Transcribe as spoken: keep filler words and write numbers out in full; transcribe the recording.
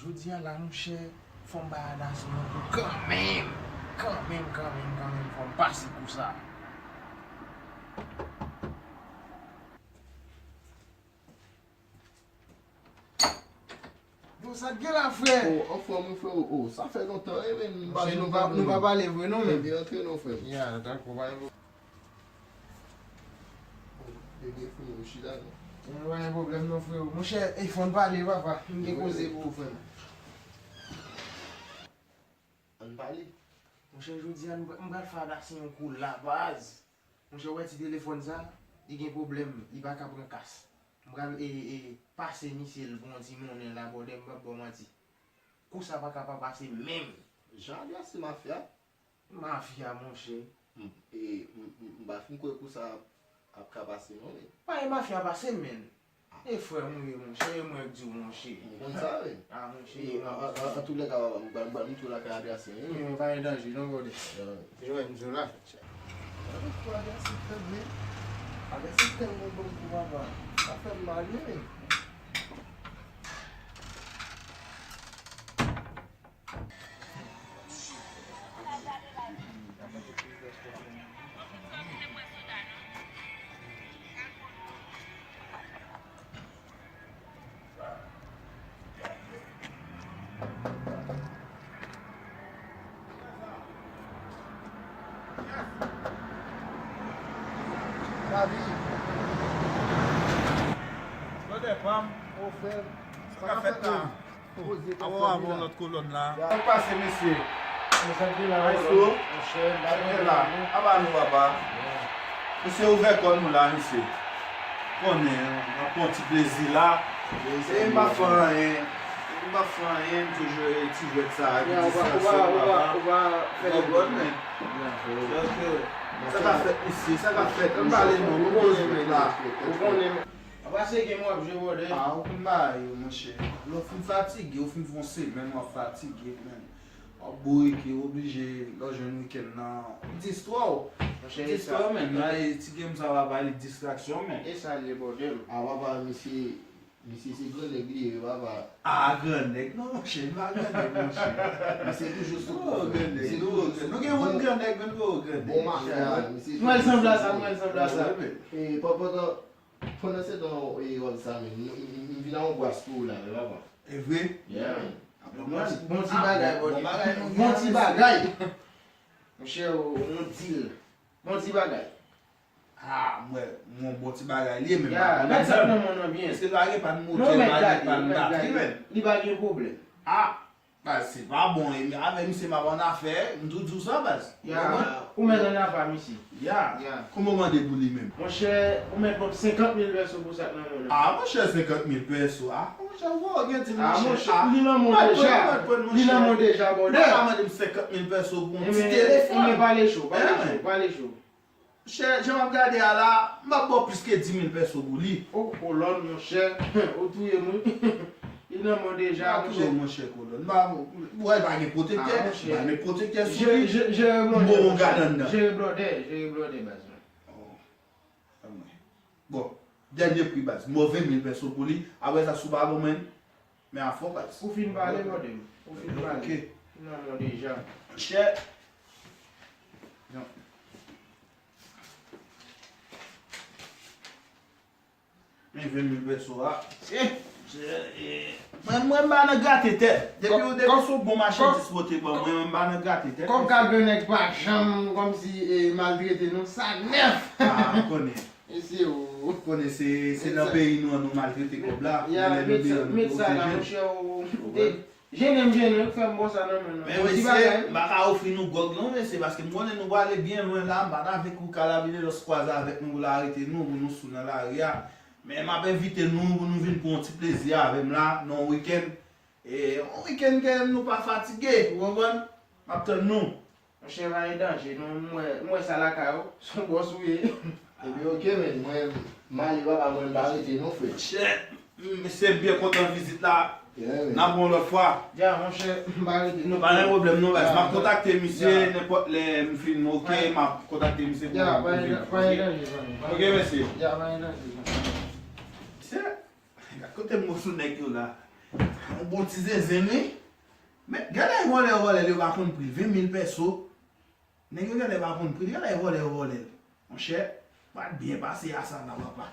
Jodi a la, monchè, fò m bay Adasyon yon kou kanmenm. Kanmenm, kanmenm, kanmenm, fò m pase kou sa. Yo, sa t gen la, frè? O, anfòm, wi, frè. O, sa fè lontan, wi, men nou pa, nou pa, nou pa pale vre, non, men. Ebyen, antre non, frè. Ya, dakò, pa gen pwoblèm. Ebyen, frè, ou chita non. Mwen pa gen pwoblèm non, frè. Monchè, e fò n pale, papa. M gen koze pou ou, frè m. Ann pale. Monchè, jodi a, m pral fè Adasyon yon kou la, baz. Monchè, ou wè ti telefòn sa, li gen pwoblèm, li pa ka pran kas. M pral, e, e, pase misye l pou yon ti monnen la, bòdè, m p ap ba w manti. Kou sa pa ka pa pase menm. Jan Adasyon mafya. Mafya, monchè. M, e, m, m, m pa fin kwè kou sa ap, ap ka pase non, men. Pa gen mafya pase m, menn. E frè m ou ye, monchè, e mwen k di w, monchè. M konn sa, wi. A, monchè, e, an, an, an, antoulèka, papa, m pral, m pral mete w lakay Adasyon, wi. Wi, men pa gen danje, non, bòdè. Jwenn m sou la. Adasyon fè m, wi. Adasyon tèlman bon pou papa. Sa fè m mal, wi, men. Bòdè pa m. O frè m. Sa k ap fèt la? Awo, awo, lòt kolòn la. Sa k pase, mesye? Maestro, gade la. Aba nou, papa. Mesye, ouvè kò nou la, mesye. Konnen, n ap pran ti plezi la. E m pa fè anyen. M pa fè anyen, m toujou e ti jwèt sa a ki distraksyon, papa. Ou konprann, men. Donk, sa k ap fèt, mesye, sa k ap fèt? Ann pale non, nou poze nou la. Ou konnen. Apa se game w ap jwe, bòdè? A, ou konn bagay yo, monchè. Lè w fin fatige, ou fin fè yon semèn w ap fatige, men. W ap bourike, w oblije, lè w jwenn wikenn nan, w distwè w. Monchè, e sa. Distwè w, men. Nan, e ti game sa, papa, li distraksyon, men. E sa l ye, bòdè. A, papa, misye, misye se gran nèg li ye, papa. A, gran nèg. Non, monchè, li pa gran nèg, monchè. Misye toujou sou kou. Gran nèg, nou gran nèg, men nou gran nèg. Bon mafya, misye toujou sou kou. Mwen sanble a sa, mwen sanble a sa. E, pandan Pandan se tan, e, w ap sa menm, m, m, m vin a yon bras pou ou la, wi, papa. E vre? Yeah, man. Bon ti bagay, bon ti bagay. Bon ti bagay. Monchè, yon dil. Bon ti bagay. A, mwen, mwen bon ti bagay li ye, men pa nan men. Mèt sa nan men w byen. Paske la gen pa n motè, pa gen pa n batri, men. Li pa gen pwoblèm. A. Baz, se pa bon, e avè misye m ap annafè, m tou di w sa, baz. Ya, ou mèt annafè a misye. Ya. Kòman w mande pou li menm? Monchè, ou mèt ban m senkant mil pèso pou sa k nan men w lan. A, monchè, senkant mil pèso. A, monchè, ou gen di, monchè. A, monchè, li nan men w deja. Li nan men w deja, bòdè. Ou pa ka mande m senkant mil pèso pou yon ti telefòn. Ebyen, pale cho, pale cho, pale cho. Monchè, jan m ap gade a la, m ap ba w plis ke dis mil pèso pou li. O, kolòn, monchè. Ou touye m, wi. Li nan men w deja, monchè. M pa touye w, monchè, kolòn. M pa, ou wè, pa gen pwotektè. M pa met pwotektè sou li. Jere blòdè, monchè. Jere blòdè, jere blòdè, baz mwen. O, anmwey. Bon, dènye pri, baz. M ba w ven mil pèso pou li. Apre sa, si w pa ban mwen, men afè w, baz. Ou fin pale, bòdè. Ou fin pale. Ok. Li nan men w deja. Monchè. Men ven mil pèso a. Mwen, mwen m pa nan grate tèt. Depi, depi se yon bon machandiz pote ban mwen, mwen m pa nan grate tèt. Kòb ka gen nèg pa janm kòmsi, e, maltrete nou. Sa nèf. A, ou konnen. Mesye, ou konnen se, se nan peyi nou an nou maltrete kòb la. Ya, met sa la, monchè, ou, ou te jennen m jennen, ou fè m bon sa nan men nou. Men mesye, m pa ka ofri nou gwòg non, mesye, paske m konnen nou prale byen lwen la, m pa t avèk ou, kalabine lòs kwaze avèk nou pou l arete nou, pou nou sou nan lari a. Men m ap envite nou, pou nou vin pran yon ti plezi avè m la, nan yon wikenn. E yon wikenn ke nou pa fatige, ou konprann? M ap tann nou. Monchè, pa gen danje, non, m wè, m wè sa lakay ou, se yon bòs ou ye. Ebyen, ok, men, mwen, m ale, papa, mwen, m pa rete, non, frè. Monchè, m, se byen kontan vizit la. Yeah, man. N ap wè yon lòt fwa. Ya, monchè, m pa rete, non. Pa gen pwoblèm, non, baz. M ap kontakte misye nenpòt lè m fin, ok, m ap kontakte misye pou, ya, pou pa gen, vin, pa gen danje, zanmi. Ok, mesye. Ya, pa gen danje, zanmi. Mesye, gad kote m sou nèg yo la. Yon bon ti zenzenn, wi. Men, gade vòlè, vòlè, yo pa konn pri l. Ven mil pèso. Nèg yo genlè pa konn pri l, genlè vòlè yo vòlè l. Monchè, pral byen pase Asana, papa.